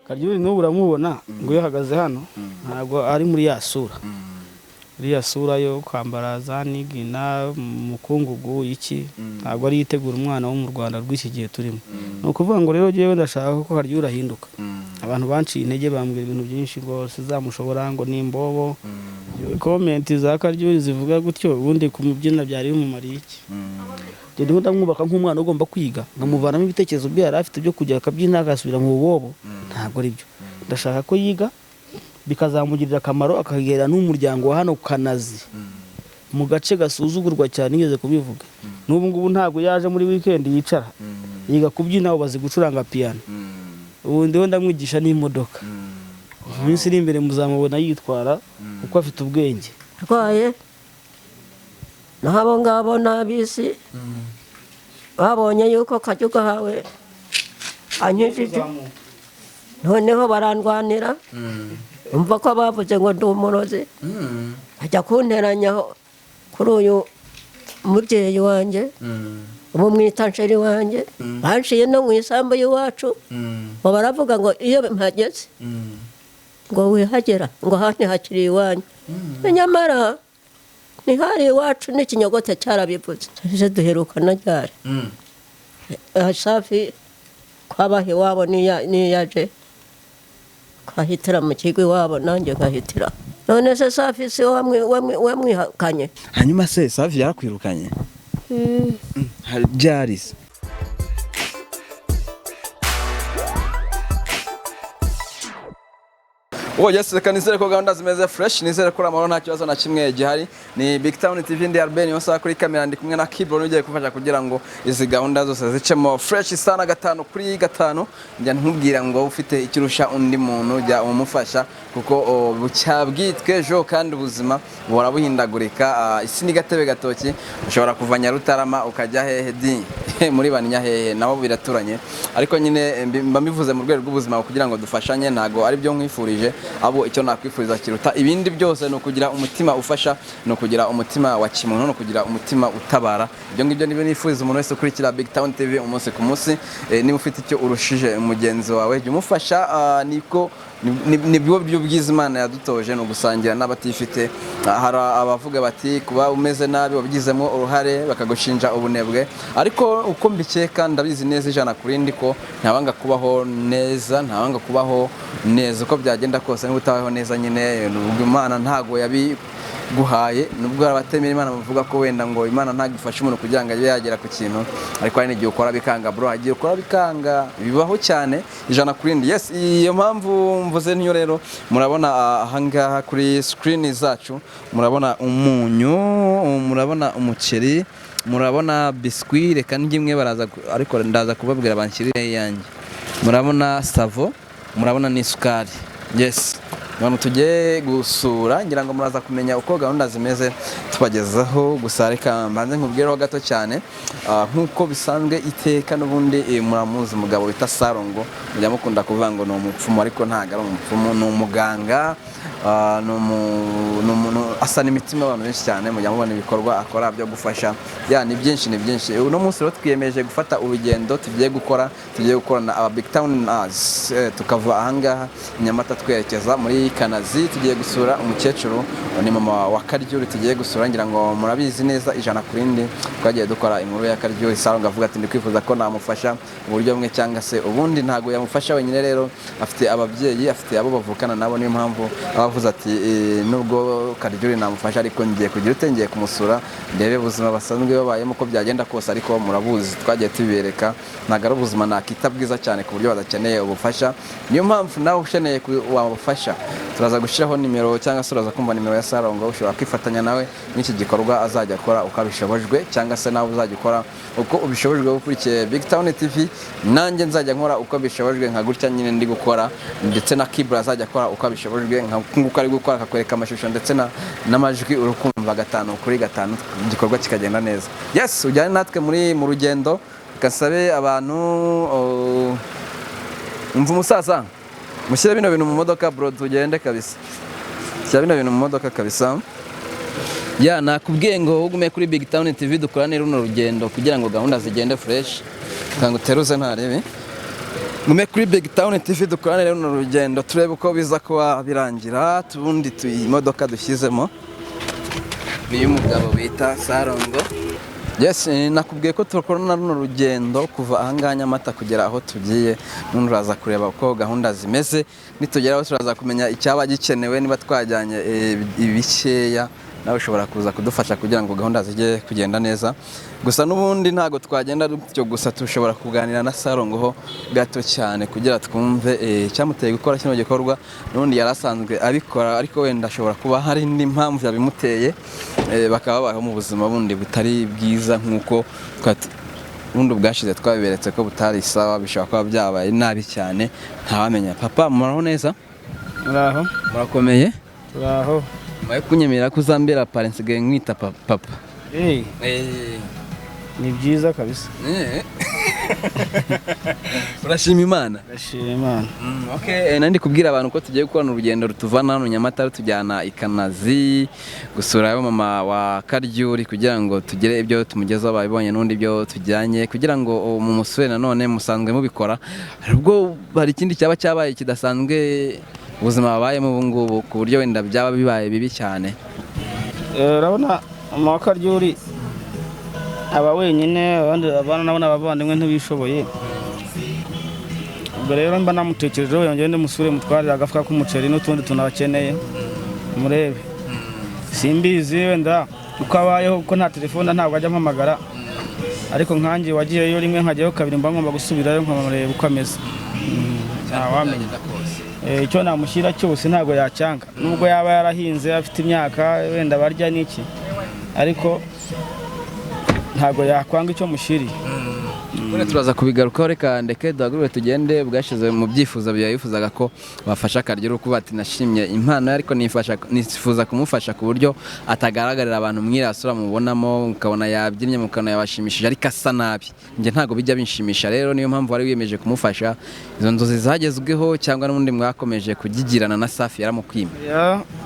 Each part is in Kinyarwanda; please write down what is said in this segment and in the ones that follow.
Karyuri n'ubu uramubona ngo iyo ahagaze hano ntabwo ari muri ya sura, iriya sura yo kwambara za nigina mukungugu iki, ntabwo ari yitegura umwana wo mu Rwanda rw'iki gihe turimo. Ni ukuvuga ngo rero njyewe ndashaka ko Karyuri ahinduka. Abantu banciye intege, bambwira ibintu byinshi rwose, zamushobora ngo ni imbobo. Comment za Karyuri zivuga gutyo, ubundi kumubyina byari bimumariye iki? Njye ndimo ndamwubaka nk'umwana ugomba kwiga, nkamuvanamo ibitekerezo bye yari afite byo kujya akabyina agasubira mu bubobo. Ntabwo ari byo. Ndashaka ko yiga bikazamugirira akamaro, akagera n'umuryango wa hano Kanazi mu gace gasuzugurwa cyane. Nigeze kubivuga, n'ubu ngubu ntabwo yaje muri weekend yicara, yiga kubyina, ubu bazi gucuranga piyano. Ubu ndiho ndamwigisha n'imodoka. Mu minsi iri imbere muzamubona yitwara kuko afite ubwenge. Arwaye, naho abo ngabo n'ab'isi babonye yuko kajya ugahawe ankijije, noneho barandwanira. Umva ko bavuze ngo ndi umurozi, bajya kunteranyaho kuri uyu mubyeyi wanjye, ubu mwita nsheri wanjye. Banciye no mu isambu y'iwacu, ngo baravuga ngo iyo mpageze ngo wihagera, ngo aha ntihakiri iwanyu. Nyamara ntihari iwacu, n'ikinyogote cyarabivuze. Ese duherukana ryari? Safi kwabaha iwabo niyaje kahitira mu kigo iwabo, nanjye nkahitira. None se Safi si wamwihakanye? Hanyuma se Safi yarakwirukanye? Hari byari se? Oh yes, reka nizere ko gahunda zimeze fresh, nizere ko amahoro, nta kibazo na kimwe gihari. Ni Big Town TV, ndi Albert niyo saha kuri kamera, ndi kumwe na Kibro ugiye kufasha kugira ngo izi gahunda zose zicemo fresh sana gatanu kuri gatanu. Njya nkubwira ngo ufite ikirusha undi muntu jya umufasha, kuko bucya bwitwe ejo kandi ubuzima buhora buhindagurika. Isi ni gatebe gatoki, ushobora kuva Nyarutarama ukajya hehe di muri Baninya hehe, nabo biraturanye. Ariko nyine mba mbivuze mu rwego rw'ubuzima kugira ngo dufashanye, ntago ari byo nkwifurije. Abo icyo nakwifuriza kiruta ibindi byose ni ukugira umutima ufasha, ni ukugira umutima wa kimuntu, ni ukugira umutima utabara. Ibyo ngibyo nibyo nifuriza umuntu wese ukurikira Big Town TV umunsi ku munsi. Niba ufite icyo urushije mugenzi wawe jya umufasha, niko nibwo buryo bwiza Imana yadutoje, ni ugusangira n'abatifite. Hari abavuga bati kuba umeze nabi wabigizemo uruhare, bakagushinja ubunebwe, ariko uko mbikeka ndabizi neza 100% ko ntawanga kubaho neza, ntawanga kubaho neza uko byagenda kose. Niba utabaho neza nyine Imana ntago yabiguhaye, nubwo abatemera Imana bavuga ko wenda ngo Imana ntabwo ifasha umuntu kugira ngo abe yagera ku kintu, ariko hari n'igihe ukora bikanga bro, hagiye ukora bikanga, bibaho cyane 100%. Yes, iyo mpamvu mvuze niyo rero murabona ahangaha kuri screen zacu, murabona umunyu, murabona umuceri, murabona biswi, reka n'imwe baraza ariko ndaza kubabwira banshyirire iyanjye. Murabona savo, murabona n'isukari. Yes, abantu tugiye gusura ngira ngo muraza kumenya uko gahunda zimeze tubagezaho. Gusa reka mbanze nkubwireho gato cyane, nk'uko bisanzwe iteka n'ubundi, muramuzi umugabo wita Sarongo, mujya mukunda kuvuga ngo ni umupfumu, ariko ntabwo ari umupfumu, ni umuganga, ni umuntu asana imitima abantu benshi cyane, mujya mubona ibikorwa akora byo gufasha. Ya, ni byinshi, ni byinshi. Uno munsi rero twiyemeje gufata urugendo tugiye gukora, tugiye gukorana aba Big Towners, tukava ahangaha i Nyamata twerekeza muri Kanazi. Tugiye gusura umukecuru, ni mama wa Karyuri tugiye gusura, ngira ngo murabizi neza 100%. Twagiye dukora inkuru ya Karyuri, Sarongo avuga ati ndikwifuza ko namufasha mu buryo bumwe cyangwa se ubundi. Ntabwo yamufasha wenyine rero, afite ababyeyi, afite abo bavukana nabo, niyo mpamvu abavuze ati nubwo Karyuri namufasha ariko ngiye kugira ute, ngiye kumusura ndebe ubuzima basanzwe babayemo uko byagenda kose. Ariko murabuzi twagiye tubibereka, ntabwo ari ubuzima nakita bwiza cyane ku buryo badakeneye ubufasha. Niyo mpamvu nawe ukeneye wabufasha, turaza gushyiraho nimero cyangwa se uraza kumva nimero ya Sarongo, ushobora kwifatanya nawe n'iki gikorwa azajya akora uko abishobojwe, cyangwa se nawe uzajya ukora uko ubishobojwe ukurikiye Big Town TV. Nanjye nzajya nkora uko bishobojwe nka gutya nyine ndi gukora, ndetse na Kibra azajya akora uko abishobojwe nka nguko ari gukora, akakwereka amashusho ndetse n'amajwi, urukumva gatanu kuri gatanu, igikorwa kikagenda neza. Yes, ujyane natwe mu rugendo. Gasabe abantu, umva umusaza, mushyire bino bintu mu modoka bro, tugende kabisa. Shyira bino bintu mu modoka kabisa. Ya, nakubwiye ngo ugume kuri Big Town TV dukorane runo rugendo kugira ngo gahunda zigende fresh. Kanga uteruze ntarebe. Gume kuri Big Town TV, dukorane rero runo rugendo, turebe uko biza kuba birangira. Tubundi imodoka dushyizemo ni iy'umugabo bita Sarongo. Yes, nakubwiye ko tukorana runo rugendo kuva ahangaha Nyamata kugera aho tugiye. None uraza kureba uko gahunda zimeze. Nitugeraho turaza kumenya icyaba gikenewe. Niba twajyanye ibikeya, nawe ushobora kuza kudufasha kugira ngo gahunda zijye kugenda neza. Gusa n'ubundi ntabwo twagenda dutyo gusa, tushobora kuganira na Sarongo ho gato cyane kugira twumve icyamuteye gukora kino gikorwa. N'ubundi yari asanzwe abikora, ariko wenda ashobora kuba hari indi mpamvu yabimuteye, bakaba babayeho mu buzima bundi butari bwiza nk'uko ubundi ubwashize twabiberetse ko butari sawa. Bishobora kuba byabaye nabi cyane, ntawamenya. Papa, muraho neza? Muraho. Murakomeye? Turaho. Nyuma yo kunyemerera ko uzambera parrain, nsigaye nkwita papa. Ni byiza kabisa. Urashima Imana? Ndashima Imana. Okay, nandi kubwira abantu ko tugiye gukorana urugendo rutuvana hano Nyamata rutujyana i Kanazi gusura mama wa Karyuri, kugira ngo tugire ibyo tumugezaho babibonye, n'undi ibyo tujyanye kugira ngo mu musure. Nanone musanzwe mubikora, hari ubwo hari ikindi cyaba cyabaye kidasanzwe ubuzima babayemo ubu ngubu, ku buryo wenda byaba bibaye bibi cyane? Urabona mama wa Karyuri aba wenyine, abandi abana nabo n'abavandimwe ntibishoboye. Ubwo rero mba namutekerejeho, yongere musure, mutwarire agafuka k'umuceri n'utundi tuntu abakeneye, murebe. Simbizi wenda uko abayeho, kuko nta telefone, ntabwo ajya ampamagara, ariko nkanjye wagiyeyo rimwe nkajyayo kabiri, mba ngomba gusubirayo nkamureba uko ameze. Ntawamenya. Icyo namushyira cyose ntabwo yacyanga, nubwo yaba yarahinze afite imyaka wenda barya n'iki, ariko ntabwo yakwanga icyo mushyiriye. Buriya turaza kubigarukaho. Reka ndeke duhaguruke tugende. Bwashize mu byifuzo byawe yifuzaga ko bafasha Karyuri, kuba ati nashimye impano ye, ariko nifuza kumufasha ku buryo atagaragarira abantu mwirasura mubonamo, mukabona yabyinnye, mukabona yabashimishije, ariko asa nabi. Njye ntabwo bijya binshimisha. Rero niyo mpamvu wari wiyemeje kumufasha. Izo nzozi zagezweho cyangwa n'ubundi mwakomeje kugigirana na Safi yaramukwima?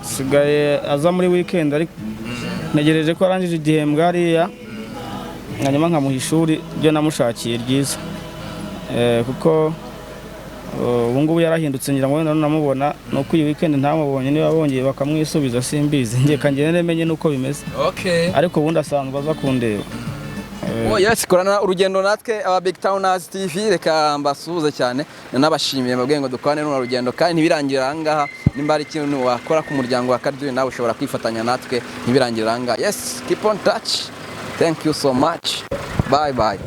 Sigaye aza muri weekend, ariko ntegereje ko arangije igihembwe hariya, hanyuma nkamuha ishuri ryo namushakiye ryiza. Kuko ubu ngubu yarahindutse, ngira ngo wenda nunamubona ni uko iyi weekend ntamubonye. Niba bongeye bakamwisubiza simbizi, ngiye kangende menye nuko bimeze. Ariko ubundi asanzwe aza kundeba. Oh yes, korana urugendo natwe aba Big Towners TV. Reka mbasuhuze cyane, nanabashimiye, mbabwiye ngo dukorane runo rugendo kandi ntibirangire aha ngaha. Nimba hari ikintu wakora ku muryango wa Karyuri, nawe ushobora kwifatanya natwe, ntibirangire aha ngaha. Yes, keep on touch, thank you so much, bye bye.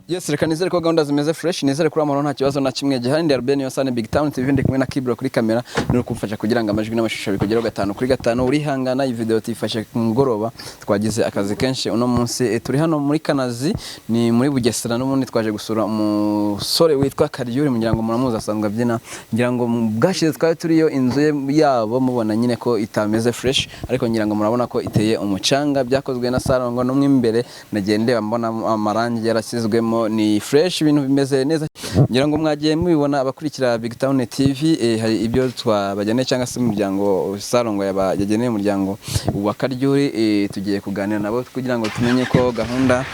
Yes, reka nizere ko gahunda zimeze fresh, nizere ko amahoro nta kibazo na kimwe gihari. Ndi Albert Yosane, Big Town TV, ndi kumwe na Kibro kuri kamera, ni kumfasha kugira ngo amajwi n'amashusho bikugeraho gatanu kuri gatanu. Urihangana, iyi video tuyifashe ku mugoroba, twagize akazi kenshi uno munsi. Turi hano muri Kanazi, ni muri Bugesera, n'ubundi twaje gusura umusore witwa Karyuri, mugira ngo muramuzi, asanzwe abyina. Ngira ngo bwashize twari turiyo, inzu yabo mubona nyine ko itameze fresh, ariko ngira ngo murabona ko iteye umucanga, byakozwe na Sarongo. No imbere nagiye ndeba mbona amarangi yarasizwemo, ni fresh, ibintu bimeze neza. Ngira ngo mwagiye mubibona abakurikira Big Town TV, hari ibyo twabageneye cyangwa se umuryango Sarongo yageneye umuryango wa Karyuri. Tugiye kuganira nabo kugira ngo tumenye ko gahunda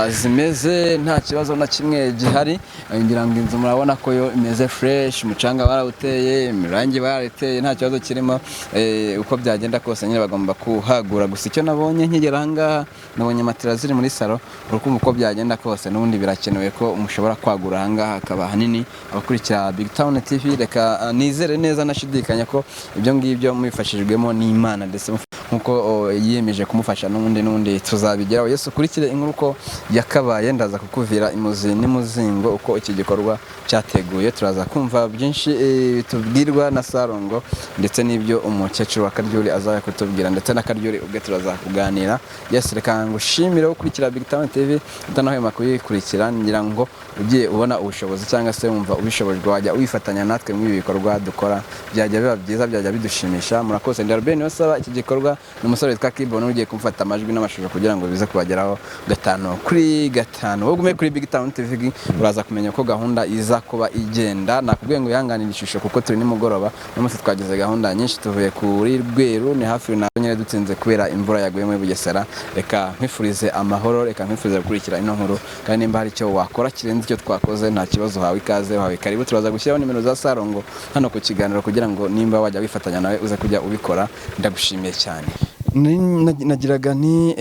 zimeze, nta kibazo na kimwe gihari. Ngira ngo inzu murabona ko yo imeze fresh, umucanga barawuteye, imirangi bariteye, nta kibazo kirimo. Uko byagenda kose nyine bagomba kuhagura. Gusa icyo nabonye nkigera aha ngaha, nabonye matera ziri muri salo. Urukumva uko byagenda kose n'ubundi birakenewe ko mushobora kwagura aha ngaha hakaba hanini. Abakurikira Big Town TV, reka nizere neza nashidikanya ko ibyo ngibyo mubifashijwemo n'Imana ndetse Nkuko yiyemeje kumufasha n'ubundi tuzabigeraho. Yesu, ukurikire inkuru uko yakabaye, ndaza kukuvira imuzi n'imuzingo uko iki gikorwa cyateguye. Turaza kumva byinshi tubwirwa na Sarongo, ndetse n'ibyo umukecuru wa Karyuri azaza kutubwira, ndetse na Karyuri ubwe turaza kuganira. Yes, reka ngushimire ukurikira Big Town TV utanahwema kuyikurikira. Ngira ngo ugiye ubona ubushobozi cyangwa se wumva ubishobojwe, wajya wifatanya natwe muri ibi bikorwa dukora, byajya biba byiza, byajya bidushimisha. Murakoze. Ndi Albert Niyonsaba. Iki gikorwa ni umusore witwa Kibon ugiye kumfata amajwi n'amashusho kugira ngo bize kubageraho 5 kuri 5. Wowe ugume kuri Big Town TV, uraza kumenya uko gahunda iza kuba igenda. Nakubwiye ngo wihanganire ishusho kuko turi nimugoroba. Uno munsi twagize gahunda nyinshi, tuvuye kuri Rweru, ni hafi na nyine, dutsinze kubera imvura yaguye muri Bugesera. Reka nkwifurize amahoro, reka nkwifurize gukurikira ino nkuru, kandi nimba hari icyo wakora kirenze icyo twakoze, nta kibazo, uhawe ikaze, uhawe karibu. Turaza gushyiraho nimero za Sarongo hano ku kiganiro kugira ngo nimba wajya wifatanya nawe uze kujya ubikora. Ndagushimiye cyane. Nagiraga nti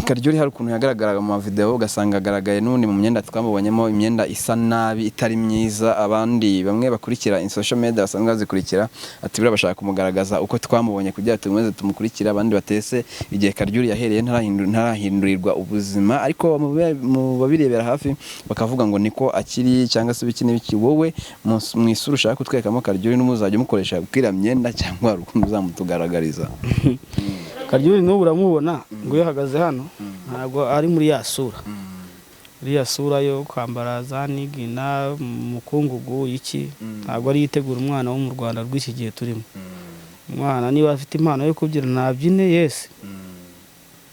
Karyuri hari ukuntu yagaragaraga mu mavideo, ugasanga agaragaye n'ubundi mu myenda twamubonyemo, imyenda isa nabi, itari myiza. Abandi bamwe bakurikira in social media basanzwe bazikurikira ati buriya bashaka kumugaragaza uko twamubonye kugira tumuze tumukurikire. Abandi batese igihe Karyuri yahereye ntarahindurirwa ubuzima, ariko mu babirebera hafi bakavuga ngo niko akiri cyangwa se ibiki n'ibiki. Wowe mu isura ushaka kutwerekamo Karyuri, n'umuzajya umukoresha kwiriya myenda cyangwa hari ukuntu uzamutugaragariza? Karyuri n'ubu uramubona ngo iyo ahagaze hano ntabwo ari muri ya sura, iriya sura yo kwambara za nigina mu mukungugu iki, ntabwo ari itegura umwana wo mu Rwanda rw'iki gihe turimo. Umwana niba afite impano yo kubyina nabyine, yes,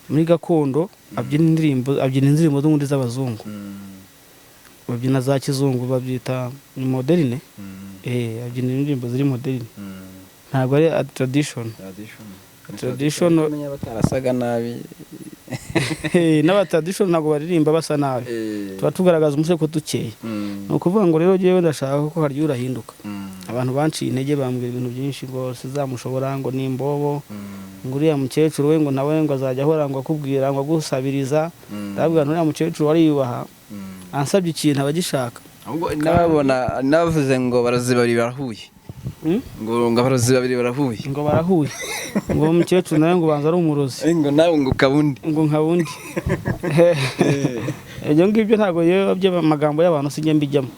muri gakondo abyina indirimbo, abyina indirimbo z'ubundi z'abazungu, babyina za kizungu, babyita ni moderne, abyina indirimbo ziri moderne, ntabwo ari tradition. Tradition. Menya batarasaga nabi. N'aba tradition ntabwo baririmba basa nabi. Tuba tugaragaza umuco ko dukeye. Ni ukuvuga ngo rero njyewe ndashaka ko harya urahinduka. Abantu banciye intege, bambwira ibintu byinshi ngo sizamushobora, ngo ni imbobo, ngo uriya mukecuru we ngo nawe ngo azajya ahora ngo akubwira ngo agusabiriza. Ndababwira nti uriya mukecuru wariyubaha, ansabye ikintu aba agishaka. Ahubwo n'ababona n'abavuze ngo abarozi babiri barahuye. Ngo abarozi babiri barahuye. Ngo barahuye, ngo uwo mukecuru nawe ngo banza ari umurozi. Ngo nawe ngo kabundi. Ngo nka wundi. Ibyo ngibyo ntabwo yewe amagambo y'abantu sijya mbijyamo.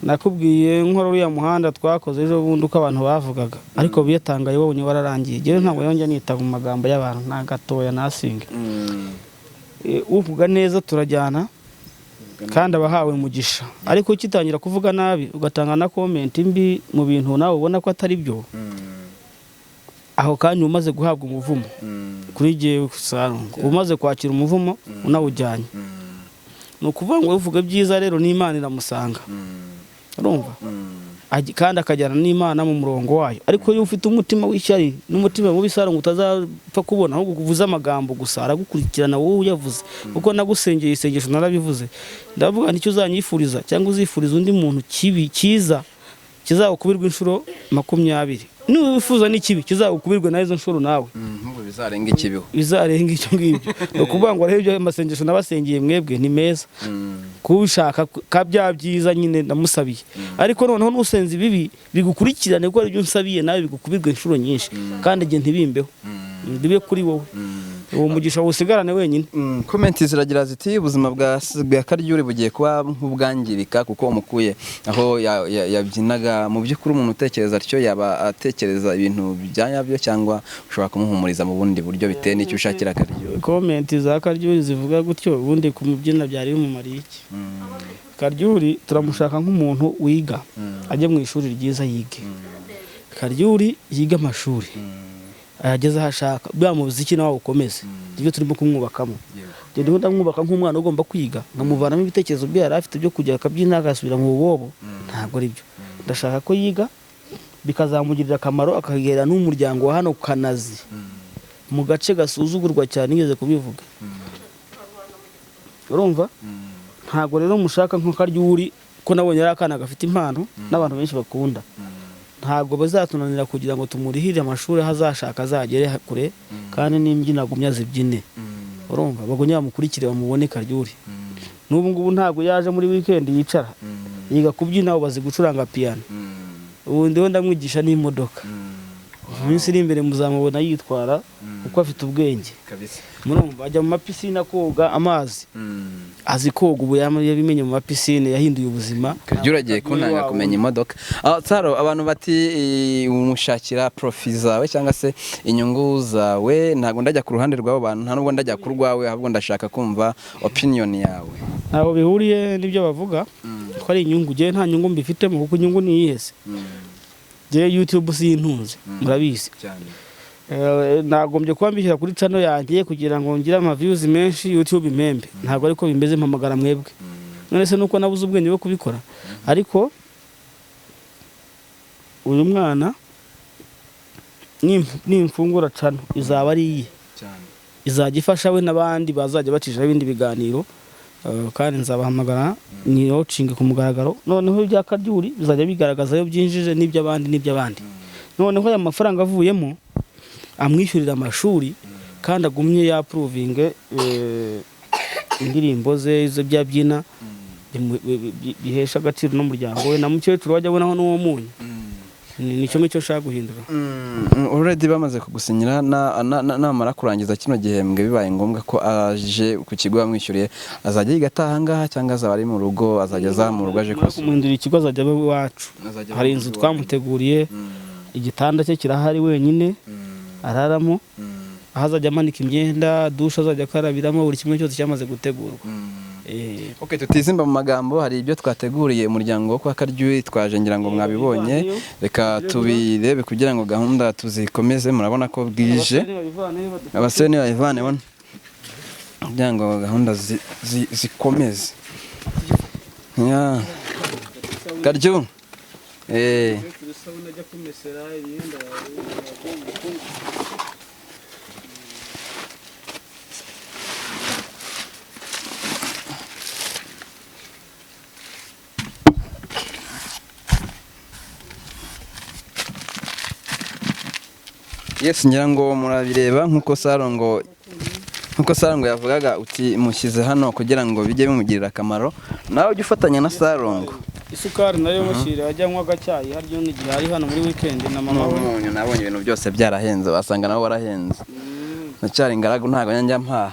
Nakubwiye nkora uriya muhanda twakoze ejo bundi uko abantu bavugaga, ariko biyatangaye babonye wararangiye. Njyewe ntabwo yongera nita mu magambo y'abantu nta gatoya nasinge. Uvuga neza turajyana kandi aba ahawe umugisha, ariko ukitangira kuvuga nabi, ugatanga na comment mbi mu bintu nawe ubona ko atari byo, aho kandi umaze guhabwa umuvumo. Kuri jyewe Sarongo, umaze kwakira umuvumo unawujyanye. Ni ukuvuga ngo uvuga ibyiza rero n'Imana iramusanga, urumva, kandi akajyana n'Imana mu murongo wayo. Ariko iyo ufite umutima w'ishyari n'umutima mubi, Sarongo, utazapfa kubona, ahubwo uvuze amagambo gusa aragukurikirana wowe uyavuze. Kuko nagusengeye isengesho, narabivuze, ndavuga nicyo uzanyifuriza cyangwa uzifuriza undi muntu kibi, cyiza kizagukubirwa inshuro 20, niwifuza n'ikibi kizagukubirwe na izo nshuro nawe. Nk'ubu bizarenga ikibiho. Bizarenga icyo ngibyo. Ni ukuvuga ngo rero ibyo amasengesho nabasengeye mwebwe ni meza, kubishaka ka bya byiza nyine ndamusabiye, ariko noneho nusenza ibibi bigukurikirane, kuko aribyo nsabiye, nawe bigukubirwe inshuro nyinshi, kandi igihe ntibimbeho bibe kuri wowe, uwo mugisha wusigarane wenyine. Comment ziragira ziti ubuzima bwa Karyuri bugiye kuba nk'ubwangirika kuko umukuye aho yabyinaga. Mu by'ukuri umuntu utekereza atyo yaba atekereza ibintu bya nyabyo, cyangwa ushobora kumuhumuriza mu bundi buryo bitewe n'icyo ushakira Karyuri? Comment za Karyuri zivuga gutyo, ubundi kumubyina byari bimumariye iki? Karyuri turamushaka nk'umuntu wiga, ajye mu ishuri ryiza yige. Karyuri yiga amashuri ayageze aho ashaka, bwa muziki nawe ukomeze, ibyo turimo kumwubakamo. Njye ndimo ndamwubaka nk'umwana ugomba kwiga, nkamuvanamo ibitekerezo bye yari afite byo kujya akabyina agasubira mu bubobo. Ntabwo ari byo. Ndashaka ko yiga bikazamugirira akamaro, akagera n'umuryango wa hano Kanazi, mu gace gasuzugurwa cyane, nigeze kubivuga, urumva. Ntabwo rero mushaka nko Karyuri, ko nabonye ari akana gafite impano n'abantu benshi bakunda, ntabwo bazatunanira kugira ngo tumurihire amashuri aho azashaka azagere kure, kandi n'imbyino agumya azibyine, urumva, bagumye bamukurikire bamubone. Karyuri n'ubu ngubu ntabwo yaje muri weekend yicara, yiga kubyina, ubu azi gucuranga piyano, ubu ndiho ndamwigisha n'imodoka. Mu minsi iri imbere muzamubona yitwara kuko afite ubwenge. Kabisa. Murumva ajya mu mapisine akoga amazi, azi koga ubu, yabimenye mu mapisine, yahinduye ubuzima. Karyuri agiye kuntanga kumenya imodoka. Saro, abantu bati umushakira profi zawe cyangwa se inyungu zawe, ntabwo ndajya ku ruhande rw'abo bantu, nta nubwo ndajya ku rwawe, ahubwo ndashaka kumva opinion yawe. Ntabwo bihuriye n'ibyo bavuga ko ari inyungu. Njyewe nta nyungu mbifitemo, kuko inyungu ni iyihe se? Njyewe YouTube sintunze, murabizi. Cyane. Nagombye kuba mbishyira kuri channel yanjye kugira ngo ngire ama views menshi, YouTube impembe. Ntabwo ariko bimeze, mpamagara mwebwe. None se nuko nabuze ubwenge bwo kubikora? Ariko uyu mwana nimfungura channel izaba ari iye, Cyane. izajya ifasha we n'abandi bazajya bacishaho ibindi biganiro. Kandi nzabahamagara niyocinge ku mugaragaro. Noneho ibya Karyuri bizajya bigaragaza ayo byinjije n'iby'abandi n'iby'abandi. Noneho aya mafaranga avuyemo amwishyurira amashuri, kandi agumye yapuruvinge indirimbo ze, izo byabyina bihesha agaciro n'umuryango we na mukecuru wajya abonaho n'uwo munyu. Ni cyo ngicyo nshaka guhindura. Already bamaze kugusinyira, namara kurangiza kino gihembwe, bibaye ngombwa ko aje ku kigo bamwishyuriye, azajya yiga ataha ngaha cyangwa azaba ari mu rugo, azajya aza mu rugo aje Nyuma yo kubasura? kumuhindurira ikigo azajya aba iwacu. Azajya Hari aba inzu iwacu. twamuteguriye, igitanda cye kirahari wenyine araramo, aho azajya amanika imyenda, dushe azajya akarabiramo, buri kimwe cyose cyamaze gutegurwa. Okay, tutizimba mu magambo, hari ibyo twateguriye umuryango wo kwa Karyuri, twaje ngira ngo mwabibonye, reka tubirebe kugira ngo gahunda tuzikomeze. Murabona ko bwije, abasore nibayivane bona kugira ngo gahunda zikomeze. Yeah. Karyu, Isabune ajya kumesera imyenda yawe. Yes, ngira ngo murabireba nkuko Sarongo yavugaga uti mushyize hano kugira ngo bijye bimugirira akamaro, nawe ujye ufatanya na Sarongo. Isukari nayo mushyira, ajya anywa agacyayi haryo n'igihe ari hano muri weekend na mama we. N'umunyu, nabonye ibintu byose byarahenze, wasanga nawe warahenze. Ndacyari ingaragu, ntabwo njya mpaha.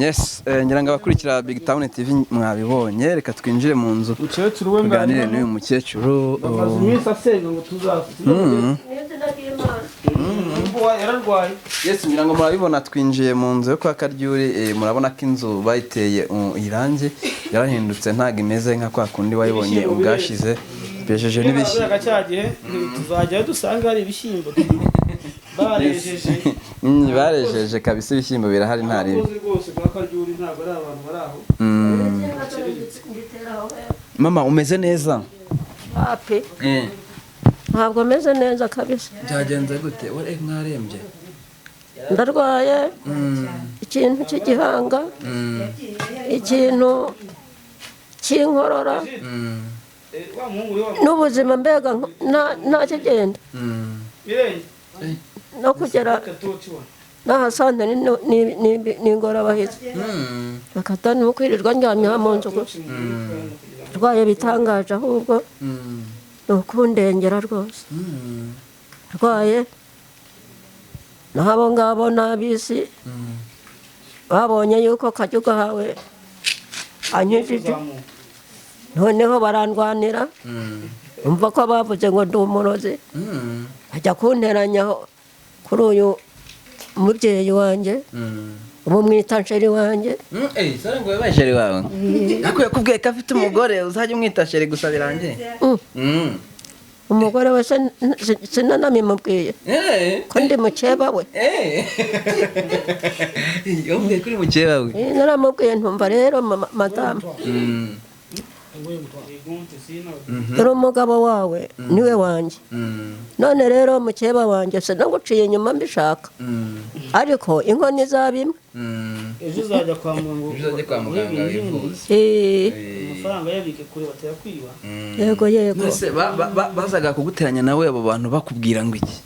Yes, ngira ngo abakurikira Big Town TV mwabibonye, reka twinjire mu nzu Umukecuru we tuganire n'uyu mukecuru. Amaze iminsi asenga ngo tuzaze. Yararwaye. Yes, ngira ngo murabibona, twinjiye mu nzu yo kwa Karyuri. Murabona ko inzu bayiteye irangi, yarahindutse, ntabwo imeze nka kwa kundi wayibonye Ibishyimbo ubwashize, bejeje n'ibishyimbo. N'ibishyimbo cya gihe tuzajyayo dusanga hari ibishyimbo barejeje. Barejeje kabisa, ibishyimbo birahari, nta ribi. Abakozi rwose kwa Karyuri ntabwo ari abantu bari aho. Mama, umeze neza? Wapi, ntabwo meze neza kabisa. Byagenze gute? Wari mwarembye? Ndarwaye ikintu cy'igihanga, ikintu cy'inkorora Wa muhungu we wa n'ubuzima mbega nta kigenda. Mirenge. No kugera n'ahasantere ni ingorabahizi, bakata ni ukwirirwa ndyamye aha mu nzu gusa. Rwaye bitangaje, ahubwo ni ukundengera rwose. Rwaye n'abo ngabo n'ab'isi babonye yuko kajya ugahawe anyujije, noneho barandwanira. Umva ko bavuze ngo ndi umurozi, bajya kunteranyaho kuri uyu mubyeyi wanjye, ubu mwita nsheri wanjye. Sara ngo yabaye chéri wawe, ariko yakubwiye ko afite umugore, uzajya umwita chéri gusa birangiye. Umugore we sinanabimubwiye ko ndi mukeba we. Yamubwiye kuri mukeba we? Naramubwiye ntumva rero madamu, dore umugabo wawe niwe wanjye. None rero mukeba wanjye, sinaguciye inyuma mbishaka, ariko inkoni izaba imwe. Ejo uzajya kwa muganga. Ejo uzajya kwa muganga wivuze. Amafaranga yabike kure batayakwiba. Yego yego. Mbese bazaga kuguteranya nawe, abo bantu bakubwira ngo iki?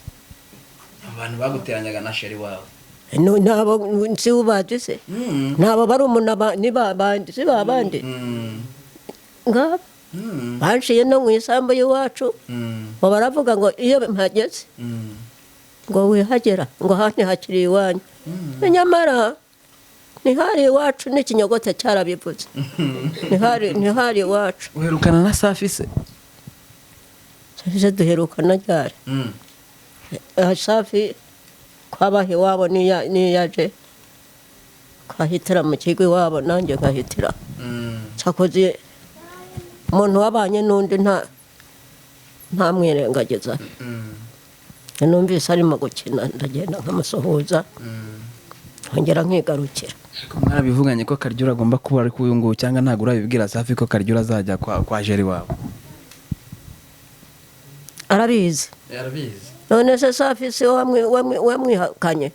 Abantu baguteranyaga na chéri wawe? Ntabo si ubazi se? Ntabo barumuna ni babandi, si babandi ngabo. Banciye no mu isambu y'iwacu, ngo baravuga ngo iyo mpageze ngo wihagera, ngo aha ntihakiri iwanyu. Nyamara ntihari iwacu, n'ikinyogote cyarabivuze, ntihari iwacu. Uherukana na Safi se? Safi duherukana ryari? Safi kwabaha iwabo niyo aje kwahitira mu kigo iwabo, nanjye nkahitira. Cyakoze umuntu wabanye n'undi ntamwirengagiza. Numvise arimo gukina, ndagenda nkamusuhuza, nkongera nkigarukira. Ariko mwarabivuganye ko Karyura agomba kuba ari uyu nguyu, cyangwa ntabwo urabibwira Safi ko Karyura azajya kwa Jeri wawe? Arabizi. Arabizi. None se Safi si wamwihakanye?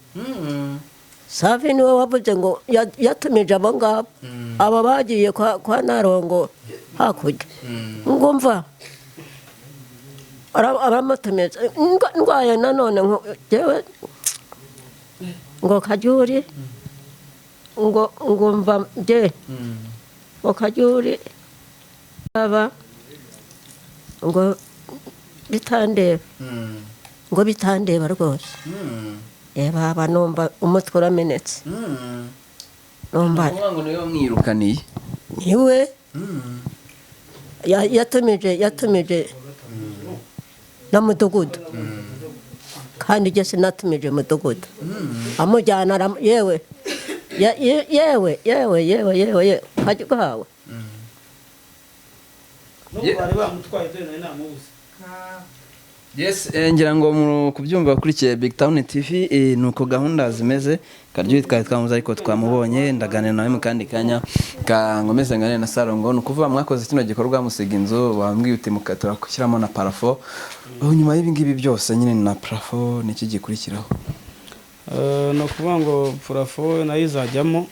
Safi niwe wavuze ngo yatumije abo ngabo, abo bagiye kwa Narongo hakurya, ngo mva aramutumiza. Ndwaye nanone jyewe, ngo Kajyuri, ngo mva bye, ngo Kajyuri aba ngo bitandeba, ngo bitandeba rwose. Baba numva umutwe uramenetse, numva. Ukuvuga ngo niwe wamwirukaniye? Niwe yatumije na mudugudu, kandi njye sinatumije mudugudu. Amujyana yewe yewe yewe yewe yewe yewe kajya ugahawe. N'ubu bari bamutwaye, dore nari namubuze. Yes, ngira ngo mu kubyumva bakurikiye Big Town TV, nuko gahunda zimeze. Karyo twari twamuze ariko twamubonye, ndaganira nawe mu kandi kanya ka ngomeze nganire na Sarongo. Ni ukuvuga mwakoze kino gikorwa musiga inzu, wambwiye uti mukatura gushyiramo na plafond. Ubu nyuma y'ibi ngibi byose nyine na plafond, niki gikurikiraho? Ni ukuvuga ngo plafond nayo izajyamo.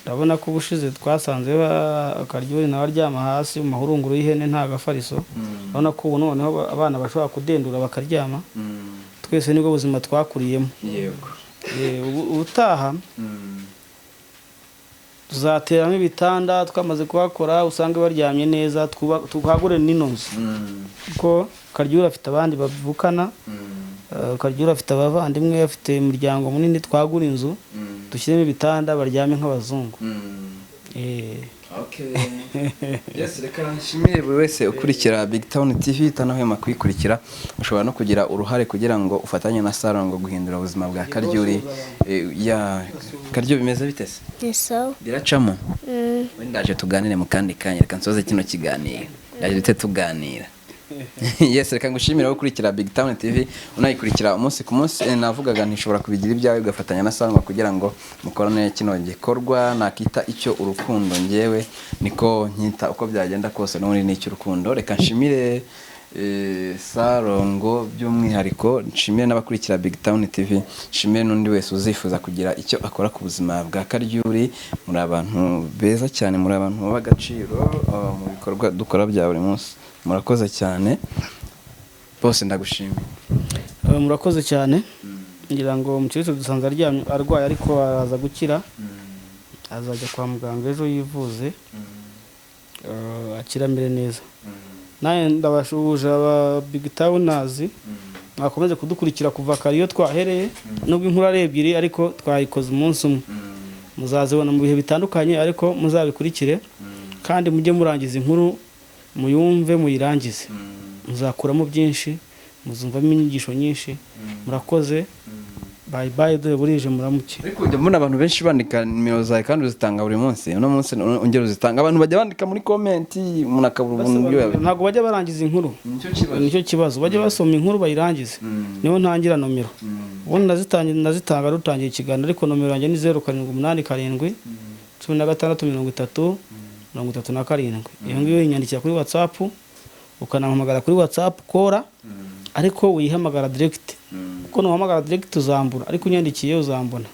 Ndabona ko ubushize twasanze Karyuri nawe aryama hasi mu mahurunguru y'ihene, nta gafariso. Urabona ko ubu noneho abana bashobora kudendura bakaryama. Twese nibwo buzima twakuriyemo. Ubutaha tuzateramo ibitanda twamaze kuhakora, usange baryamye neza, twagure n'ino nzu, kuko Karyuri afite abandi bavukana. Karyuri afite abavandimwe, afite umuryango munini. Twagura inzu, dushyiremo ibitanda, baryame nk'abazungu. Okay. Yes, reka nshimire buri wese ukurikira Big Town TV, itanahwema kuyikurikira. Ushobora no kugira uruhare kugira ngo ufatanye na Sarongo guhindura ubuzima bwa Karyuri. Ya Karyo, bimeze bite se? Ni sawa. Biracamo. Wenda ndaje tuganire mu kandi kanya, reka nsoze kino kiganiro. Ndaje dute tuganira. Yes, reka ngushimire gukurikira Big Town TV, unayikurikira umunsi ku munsi. Navugaga ntishobora kubigira ibyawe ugafatanya na Sangwa kugira ngo mukorane kino gikorwa nakita icyo urukundo. Ngewe niko nkita, uko byagenda kose n'ubundi ni icy'urukundo. Reka nshimire Sarongo by'umwihariko, nshimire n'abakurikira Big Town TV, nshimire n'undi wese uzifuza kugira icyo akora ku buzima bwa Karyuri. Muri abantu beza cyane, muri abantu b'agaciro mu bikorwa dukora bya buri munsi. Murakoze cyane bose, ndagushimiye. Murakoze cyane. Ngira ngo umukecuru dusanze aryamye arwaye, ariko araza gukira, azajya kwa muganga ejo yivuze, akira amere neza. Nawe ndabashuhuje aba Big Towners, mwakomeze kudukurikira kuva kare iyo twahereye. Nubwo inkuru ari ebyiri, ariko twayikoze umunsi umwe, muzazibona mu bihe bitandukanye, ariko muzabikurikire kandi mujye murangiza inkuru, muyumve muyirangize, muzakuramo byinshi, muzumvamo inyigisho nyinshi. Murakoze, bye bye, dore burije, muramuke. Ariko ujya mbona abantu benshi bandika nimero zawe kandi uzitanga buri munsi. Uno munsi ongera uzitanga. Abantu bajya bandika muri comment, umuntu akabura uburyo Ntabwo bajya barangiza inkuru. Nicyo kibazo. Nicyo kibazo. Bajya basoma inkuru bayirangize, niho ntangira nomero. Ubundi nazitanga rutangiye ikiganiro, ariko nomero yanjye ni 0787163037. Iyo ngiyo uyinyandikira kuri WhatsApp, ukanampamagara kuri WhatsApp kora, ariko uyihamagara direct, kuko nuhamagara direct uzambura, ariko unyandikiye uzambona.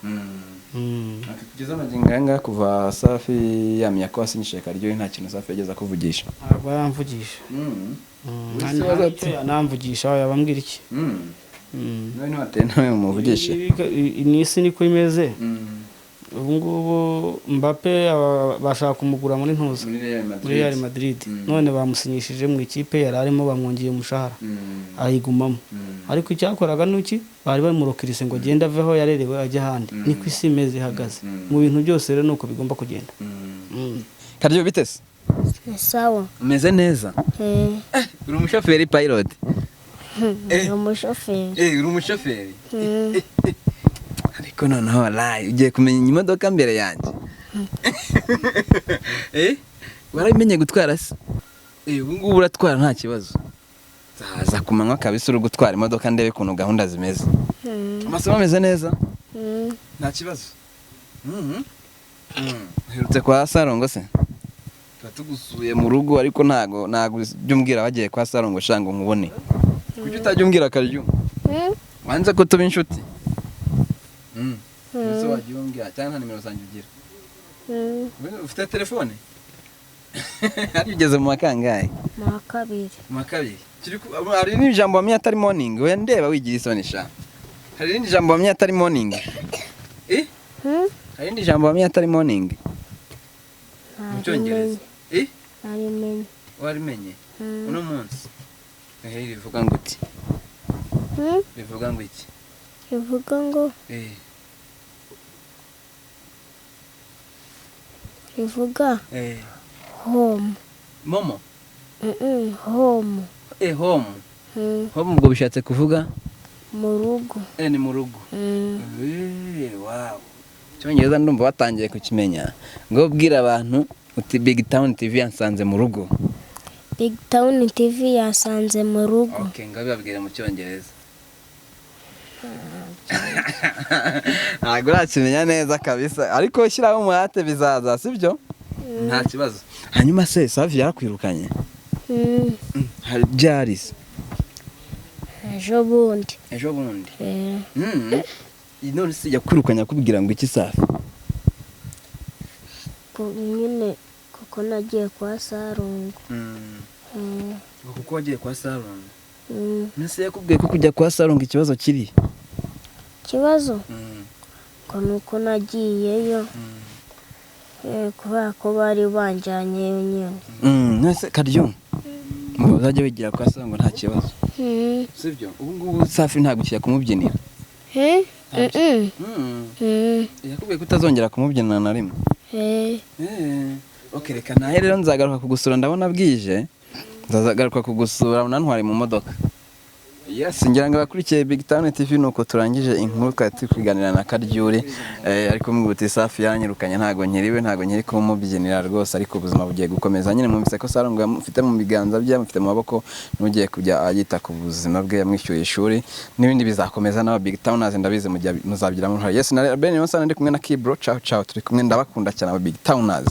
Kugeza amagingo aya ngaya, kuva Safi yamenya ko wasinyishije Karyohe, nta kintu Safi yageze akuvugisha? Ntabwo aramvugisha. Wese waza ati- Icyo yanamvugisha yabambwira iki? Nawe ntiwateye nawe umuvugishe? Ni isi niko imeze. Ubu ngubu Mbappe bashaka kumugura muri ntuza, Muri Real Madrid. muri Real Madrid. None bamusinyishije mu ikipe yari arimo, bamwongeye umushahara, ayigumamo. Ariko icyakoraga ni iki? Bari bamurokirise ngo agende aveho yarerewe ajye ahandi. Niko isi imeze, ihagaze mu bintu byose. Rero ni uko bigomba kugenda. Karyo, bitese? Ni sawa. Umeze neza? Eh. Uri umushoferi, pilot? Ni umushoferi. Eh, uri umushoferi. Ariko noneho wallahi ugiye kumenya imodoka mbere yanjye. Eh, warabimenye gutwara se? Eh, ubu ngubu uratwara nta kibazo. Zaza ku manywa kabisa uri gutwara imodoka, ndebe ukuntu gahunda zimeze. Amasomo ameze neza? Nta kibazo. Uherutse kwa Sarongo se? Tuba tugusuye mu rugo, ariko ntago ujya umbwira wagiye kwa Sarongo shanga nkubone. Kuki utajya umbwira, Karyo? Wanze ko tuba inshuti? Ese wagiye umbwira, cyangwa nta nimero zanjye ugira? Ufite telefone? Hari ugeze mu makangahe? Mu wa kabiri. Mu wa kabiri. Hari n'ijambo wamenye atari morning? We ndeba wigira isoni sha. Hari irindi jambo wamenye atari morning? Eh? Hari irindi jambo wamenye atari morning? Mu Cyongereza. Eh? Narimenye. Warimenye? Mm. Uno munsi. Eh, rivuga ngo uti? Rivuga ngo iki? Rivuga ngo Eh. rivuga Eh. home. Momo? Home. Eh, home. Mm. Home ubwo bishatse kuvuga? Mu rugo. Eh, ni mu rugo. Mm. Eh, wow. Icyongereza ndumva watangiye kukimenya. Ngo bwira abantu uti Big Town TV yansanze mu rugo. Big Town TV yasanze mu rugo. Okay, ngo bibabwire mu Cyongereza. Ntabwo urakimenya neza kabisa, ariko shyiraho umuhate bizaza, sibyo? Nta kibazo. Hanyuma se Safi yarakwirukanye? Mm. Hari byari se? Ejo bundi. Ejo bundi. Eh. None se yakwirukanye akubwira ngo iki, Safi? Nyine kuko nagiye kwa Sarungu. Kuko wagiye kwa Sarungu. Mm. Nese yakubwiye ko kujya kwa Sarungu ikibazo kiri? Ikibazo ngo ni uko nagiyeyo, kubera ko bari banjyanyeyo nyine. Nese Karyo, ngo uzajya wigira kwa Sarungu nta kibazo. Sibyo? Ubu ngubu Safi ntabwo ukijya kumubyinira. Eh? Mm-mm. Yakubwiye ko utazongera kumubyinira na rimwe. Eh. Okay, reka nahe rero nzagaruka kugusura, ndabona bwije. Nzagaruka kugusura unantware mu modoka. Yes, ngira ngo abakurikiye Big Town TV, nuko turangije inkuru twari turi kuganira na Karyuri, ariko mwibutse Safi yanyirukanye, ntago nkiriwe, ntago nkiri kumubyinira rwose, ariko ubuzima bugiye gukomeza nyine. Mwumvise ko Sarungu yamufite mu biganza bye, yamufite mu maboko, n'ugiye kujya yita ku buzima bwe, yamwishyuye ishuri n'ibindi bizakomeza. N'aba Big Towners ndabizi muzabigiramo uruhare. Yes, na Ben Yonsa ndi kumwe na Kibro. Ciao ciao, turi kumwe, ndabakunda cyane aba Big Towners.